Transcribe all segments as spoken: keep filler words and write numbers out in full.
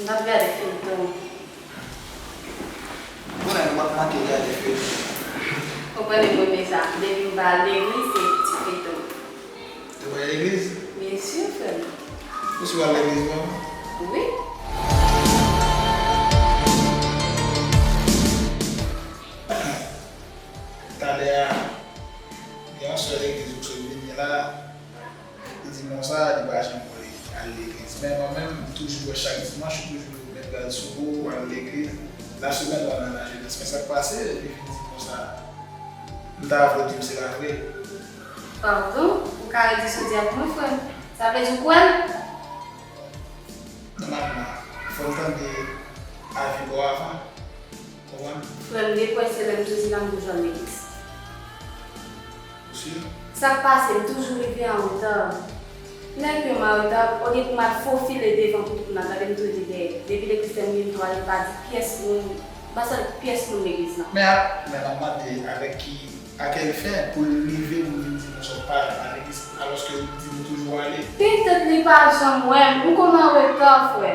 M ap gade feyton. Konnen nou p ap manke gade feyton. Ou konnen m renmen sa. Depi m pa al legliz, se ti feyton. Ou pral legliz? Byen si, frè m. Ou si w al legliz vrèman? Wi. Talè a, gen yon sè legliz ou sot vini la, li di m konsa, li pa janm vle al legliz. Men mwen menm, m toujou wè chak dimanch, ou toujou met rad sou ou, ou al legliz. Lasemèn, ou al nan lajenès. Men sa k pase, li vin di m konsa, m ta vle w di m se pa vre. Padon, ou ka redi sa w di a pou mwen, frè m. Sa vle di ou kwè l? Nòmalman, fò m tande avi pa w avan. Konprann? Frè m, depi w wè se lè m toujou la, m toujou al legliz. Ou si? Sa k pase, m toujou rive an reta. Lè ke m an reta, olye pou m al fofile devan pou tout moun ap gade m, m toujou rete dèyè. Depi legliz fèmen, m tou ale, m pa di pyès moun, m pa sal pyès moun legliz lan. Men, men m ap mande avèk ki, a kèl fen pou l rive pou l vin di nou sa w pa al legliz, alòske ou di nou toujou ale? Petèt li pa janm wè m, m konn an reta, frè.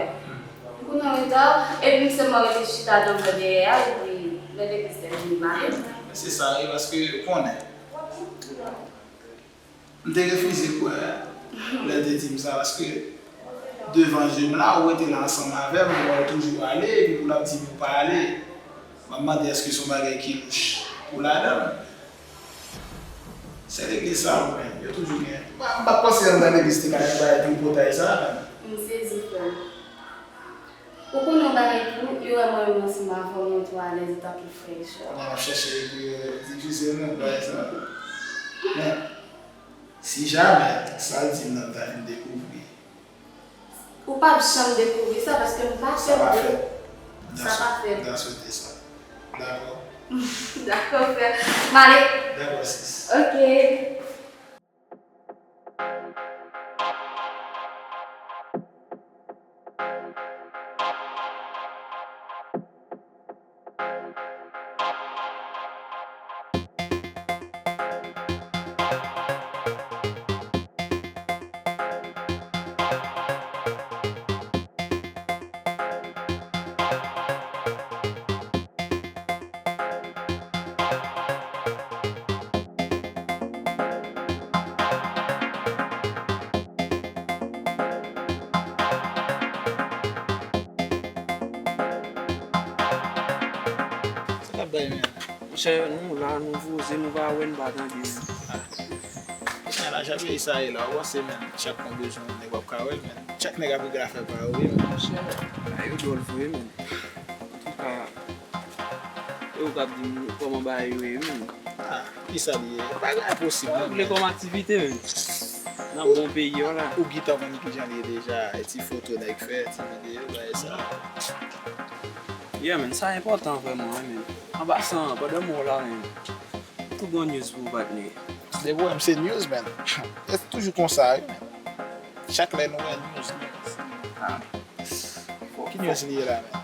M konn an reta, epi m sèlman rete chita nan bò dèyè a, epi lè legliz fèmen, m ale. Se sa, wi, paske ou konnen. M te refize kwè lè l te di m sa, paske devan je m la, ou rete la ansanm avè m, ou wè l toujou ale, epi pou l ap di m ou pa ale. M ap mande èske se yon bagay ki louch pou ladan l. Se legliz sa yo menm, yo toujou gen. M pa, m pa t panse anndan legliz te ka gen bagay tripotay sa menm. M sezi, frè m. Ou konnen yon bagay tou, yo wè mwen menm ansanm avè w, nou tou alèz antanke frè e sè. Kounye a m ap chèche pou yo divize nou, bagay sa. Men, si jamè sa l di m nan ta vin dekouvri. Ou p ap janm dekouvri sa, paske m pa fèt de. Sa pa fèt. Sa pa fèt. M ta swete sa. Dakò. Dakò, frè. M ale. Dakò, sis. Ok. Sa k ap bay, men? Monchè, nou la, nou poze, nou pa wè, nou pa tande. Ah. Men la, jan peyi sa ye la, ou panse, men, chak moun bezwen yon nèg w ap ka wè l, men. Chak nèg ap regle afè pa yo, wi, men. Monchè, bagay yo dwòl vre, men. Antouka, e ou k ap di m kòman bagay yo ye, men. Ah, kisa li ye? Bagay enposib, non, men. Ou regle kòm aktivite, men. Nan bon peyi yo la. Ou gentan konn kijan li ye deja, e ti foto nèg fè, ti videyo, bagay sa. Yeah, men, sa enpòtan vrèman, wi, men. An pasan, pandan m wè w la, men, tou gon news pou ou, patnè. Depi w wè m se news, men. E toujou konsa, wi, men. Chak lè nou wè news, news. Ah. Ki news li ye la, men?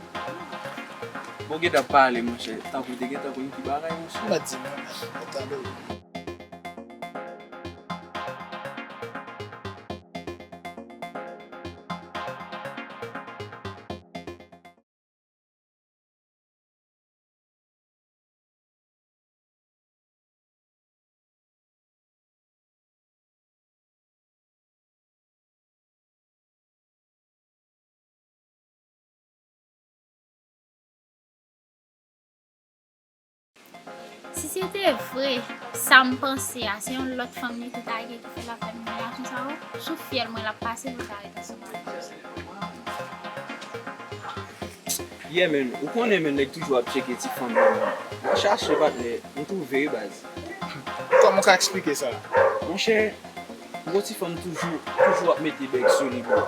Bon, gentan pale, monchè. Tankou te gentan konn ki bagay, monchè. Mwen di nou, men. Mwen tande w. Si se te vre, sa m panse a, se yon lòt fanm li te ta ye ki fè l ap fè milyasyon sa yo, sou fyèl mwen l ap pase pou l ta ret ansanm avè m. Yeah, men, ou konnen, men, nèg toujou ap tcheke ti fanm yo, men. Mwen chache, patnè, m twouve, wi, baz. Kòman w ka eksplike sa? Monchè, gwo ti fanm toujou, toujou ap mete bèg sou li, bro.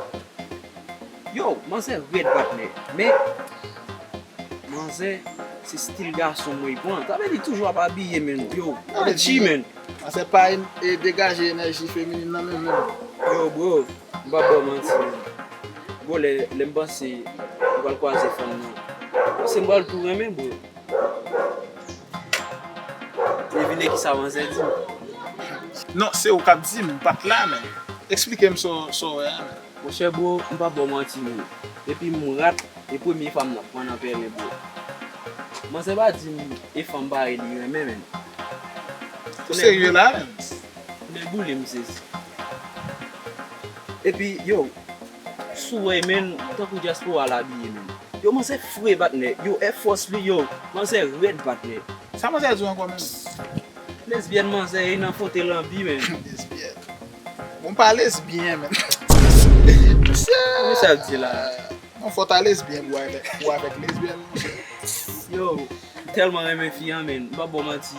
Yo, manzè rèd, patnè. Men, manzè, se stil gason mwen pran. Sa vle di toujou ap abiye, men. Yo, sa vle di, men. Manzè pa e degaje enèji feminin nan menm, menm. Yo, bro, m p ap ba w manti, men. Bro, lè, lè m panse m pral kwaze fanm nan, m panse m pral tou renmen, bro. Devine kisa manzè di m. Non, se ou k ap di m, m pa t la, men. Eksplike m sa w, sa w wè a, men. Monchè bro, m p ap ba w manti bro. Depi m rat, e premye fwa m ap pran nan pèlen bro. Manzè pa di m e fanm parèy li renmen menm. Ou serye la menm? Nèboule m sezi. Epi yo, si w wè menn, tankou dyaspora l abiye menn. Yo manzè fre patnè, yo Air Force li yo, manzè rèd patnè. Sa manzè di w ankò menm? Lesbyèn manzè e nan fote lanbi menn. Lesbyèn. Bon pa lesbyen menn. Kisa ap di la? Non fò ta lesbyen pou avèk, pou avèk lesbyèn monchè. Yo, m tèlman renmen fi an menn, m p ap ba w manti.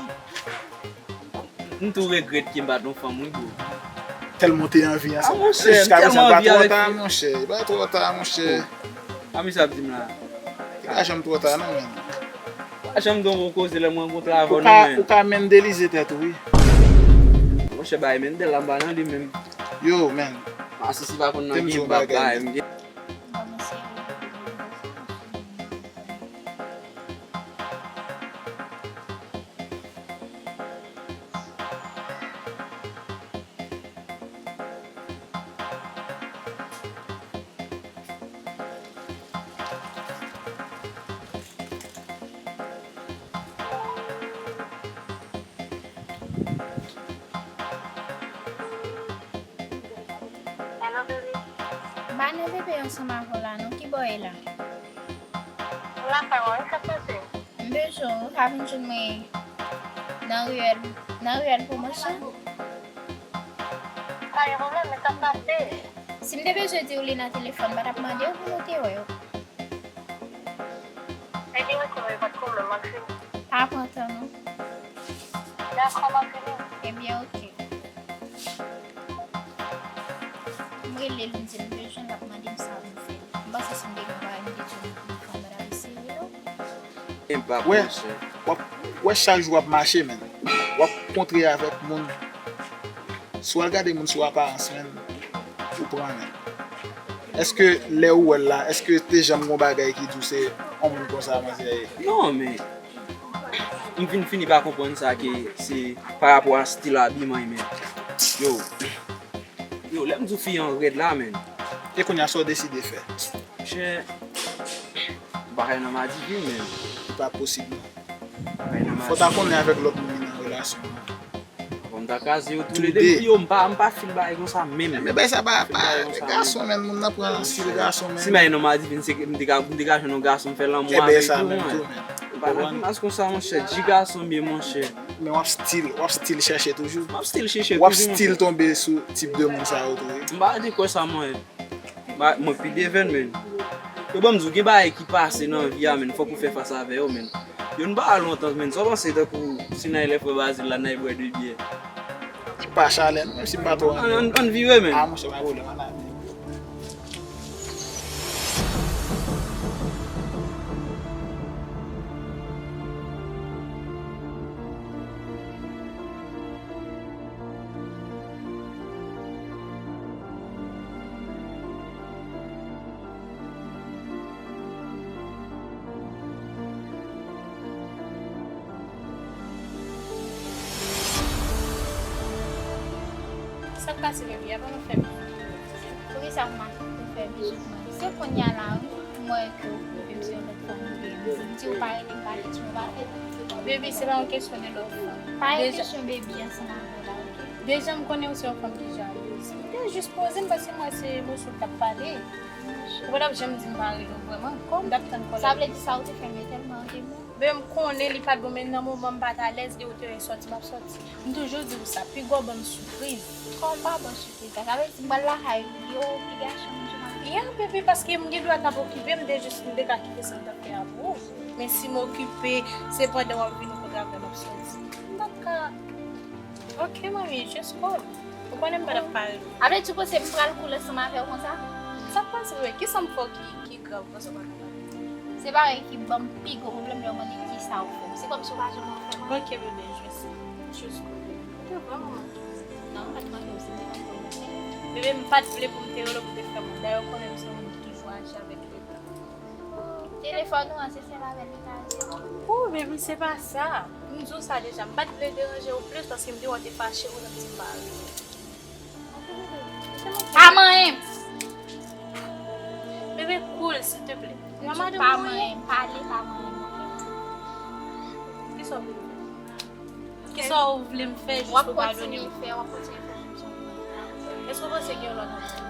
M tou regrèt ke m pa t yon fanm wi bro. Tèlman w te anvi an sa. Monchè, m tèlman anvi avèk fi. Monchè, e pa twò ta monchè. A mi sa ap di m la. E pa janm twò ta non menn. Pa janm don bon koze lè m rankontre avè w non menn. Ou ka mendelize tèt ou wi. Monchè bay mendel la m pa nan li menm. Yo menn. Masisi pa konn nan gen m p ap bay m gen. M pa nan bebe ansanm avè w la non, kibò w ye la? M lakay mwen wi, sa k pase? M bezwen w, ou ka vin jwenn mwen nan riyèl, nan riyèl pwomosyon. Pa gen pwoblèm, men sa k pase? Si m te bezwen di w li nan telefòn, m pa t ap mande w pou nou te wè w. Ebyen oke, men pa t pwoblèm, m ap vini. Pa pran tan non. Dakò, m ap vini. Ebyen oke. M rele l, m di l m bezwen l, l ap mande m sa pou m fè. M panse si m te gen yon bagay m te di w, m t ap eseye w. Enpak monchè. W ap wè chak jou w ap mache menn. W ap kontre avèk moun. Si w al gade moun sou aparans menn, ou pran menn. Èske lè ou wè l la, èske te janm gon bagay ki di w se yon moun konsa manzè ye? Non men m vin fini pa konprann sa ke se pa rapò a stil abiman li menm. Yo, yo lè m di w fi an rèd la menn. E kounye a sa w deside fè? Monchè, bagay nan madivin menn. Li pa posib non. Fò w ta konnen avèk lòt moun li nan relasyon an. Bon, m ta kraze yo toulede. Yo, m pa, m pa fil bagay konsa menm. Men bagay sa pa, pa gason menn, moun nan pran stil gason menn. Si m al nan madivin, se ke m te ka, m te ka jwenn yon gason m fè lanmou avè l tou menn. M pa nan grimas konsa monchè, di gason m ye monchè. Men w ap still, w ap still chèche toujou. M ap still chèche toujou monchè. W ap still tonbe sou tip de moun sa yo tou wi. M pa te kwè sa mwen. Mwen pi devèn menn. Yo ban m di w gen bagay ki pase nan vi a menn, fòk ou fè fas avè yo menn. Yo n pa lontan menn, sa w panse tankou si n al lè frè Bazil la n al bwè de byè. Pa chalè non, menm si m pa twò renmen. Ann, ann, ann vire menn. Ah monchè pa pwoblèm, ann ale. Sa k pase bebe a, pa nan fè bizou. Poukisa w mache pou fè bizou pou mwen? Se kounye a la wi m wè ke w okipe m se yon lòt fanm ou gen. M di w pa rele m pa kesyon pa fè. Bebe se pa yon kesyon de lòt fanm. Pa gen kesyon bebe ansanm avè w la oke. Deja m konnen w se yon fanm ki jalez. M te jis poze m paske m wè se moso w t ap pale. Ou pa t ap janm di m pa rele w vrèman. M t ap tann kòlè. Sa vle di sa ou te fè m yo tèlman te bon. Bebe m konnen li pa t bon men nan moman m pa t alèz e ou te wè sòti m ap sòti. M toujou di w sa, piga w ban m sipriz. Kòman m pa ba w sipriz la? Sa vle di m pral lakay ou, li okipe gason m sou mari. Yeah bebe, paske m gen dwa t ap okipe, m te jis, m te ka kite sa m t ap fè a pou ou. Men si m okipe, se pandan w ap vin ou kontre avè m ap sòti. M pa t ka. Ok manmi, just call. Ou konnen m pa t ap pale. A vle di w panse m pral koule ansanm avè w konsa? Sa k pase bebe? Kisa m fè w ki, ki grav konsa w pa ka pale? Se bagay ki ban m pi gwo pwoblèm lè w mande kisa w fè m. Se kòmsi w pa janm anfè mwen. Ok bebe, just, just call. Ou te vrèman manke m. Non, m pa t manke w, se te yon pwoblèm. Bebe, m pa t vle pou m te rele w pou te fè m. Dayè w konnen m se yon moun ki toujou aji avèk leta. Telefòn ou an, se sèl avè l li ka jere. Ooh baby, se pa sa. M di w sa deja, m pa t vle deranje w plis paske m te wè w te fache, ou menm di m pa rele. A manyen m! Mande pa manyen, pale pa manyen. Kisa w vle m fè? Kisa w vle m fè jis pou w padone m? W ap kontinye fè, w ap kontinye fè menm jan. Èske w panse gen yon lòt ansanm?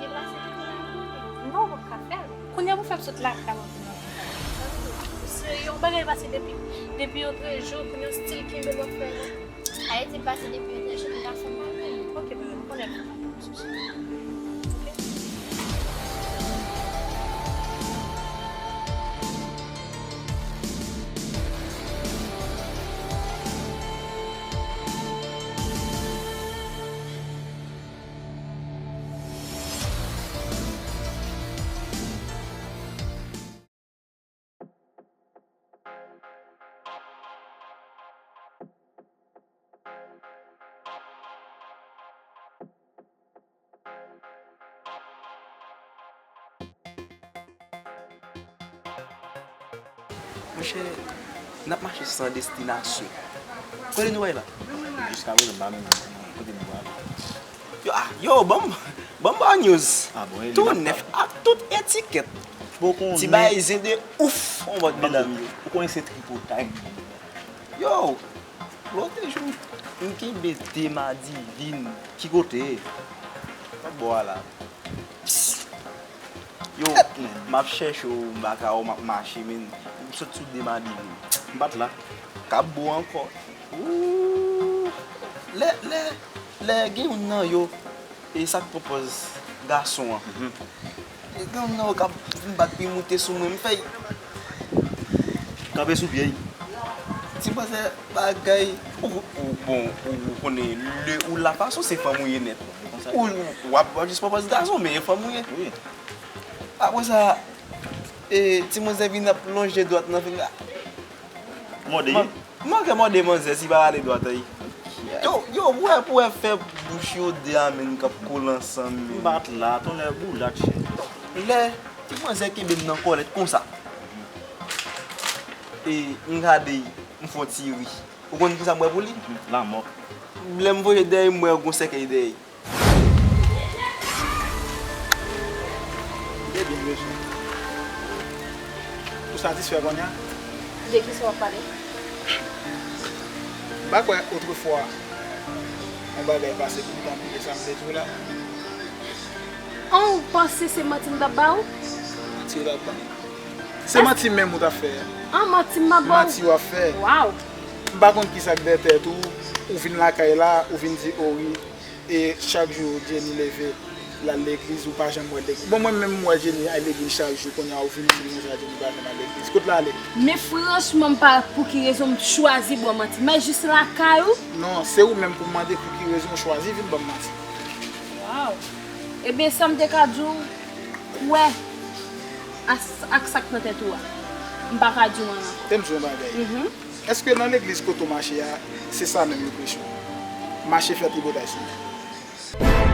Deplase depi la. Non, w p ap ka fè l. Kounye a pou fè m sot lakay mwen vin nan. Se yon bagay pase depi, depi otrejou, kounye a stil kenbe l w ap fè la. Ayiti pase depi yon tèl chèn ka fè mal. Ok, bebe, m konnen l fè mal. Pa gen sousi. Ok. Monchè, n ap mache san destinasyon. Kote nou pral la? Jiskaprezan, m pa menm konnen kote nou pral. Yo, ah, yo, ban m, ban m ba w news. Ah bon, tou nèf, ak tout etikèt. Ti bagay zen de ouf, on bòt medam yo. Ou konnen se tripotay. Yo, lòt jou, m kenbe de madivin. Ki kote? Lòt bò a la. Yo, m ap chèche w, m pa ka wè w, m ap mache, men m sot sou de madivin. M pa t la. K ap bo ankò. Ooh. Lè, lè, lè gen youn nan yo, e sa k pran pòz gason an. Mhm. E gen youn nan yo k ap vin bat pye moute sou mwen, m fè kanpe sou pye l. Ti manzè bagay, ou, ou, bon, ou, ou konnen, lè ou la fason se fanm ou ye nèt. Ou, ou ap, w ap jis pran pòz gason, men e fanm ou ye. Wi. Apre sa, e, ti manzè vin ap lonje dwèt nan figi la. Mòde. M manke mòde manzè si pa rale dwèt li. Yo, yo, pou wè, pou wè fè bouch yo de a menm k ap kole ansanm menm. M pa t la, tonnè boulak chè. Lè ti manzè kenbe m nan kòlèt konsa. E m gade, m fè yon ti ri. Ou konn kisa m wè pou li? Mhm, lanmò. Lè m voye dèyè, m wè yon sèkèy dèyè. Byen, byen, mesye. Ou satisfè kounye a? De kisa w ap pale? M pa kwè otrefwa yon bagay pase pou m ta bliye sa m te di w la. An, ou panse se manti m t ap ba ou? Manti w t ap ba m. Se manti menm ou t ap fè a. An, manti m ap ba ou? Manti w ap fè. Waw! M pa konn kisa k dèyè tèt ou, ou vin lakay la, ou vin di, o wi, e chak jou Jenny leve, l al legliz, ou pa janm wè l legliz. Bon, mwen menm, m wè Jenny al legliz chak jou, kounye a ou vin di konsa Jenny pa janm al legliz. Kot l ale? Men franchman, m pa pou ki rezon m chwazi ba w manti. Men jis lakay ou? Non, se ou menm pou m mande pou ki rezon ou chwazi vin ban m manti. Waw! Ebyen, sa m te ka di w, kwè ak, ak sa k nan tèt ou a. M pa ka di w anyen ankò. Tande m di w yon bagay. Mhm. Èske nan legliz kote w mache a, se sa menm yo preche w? Mache fè tripotay sou mwen.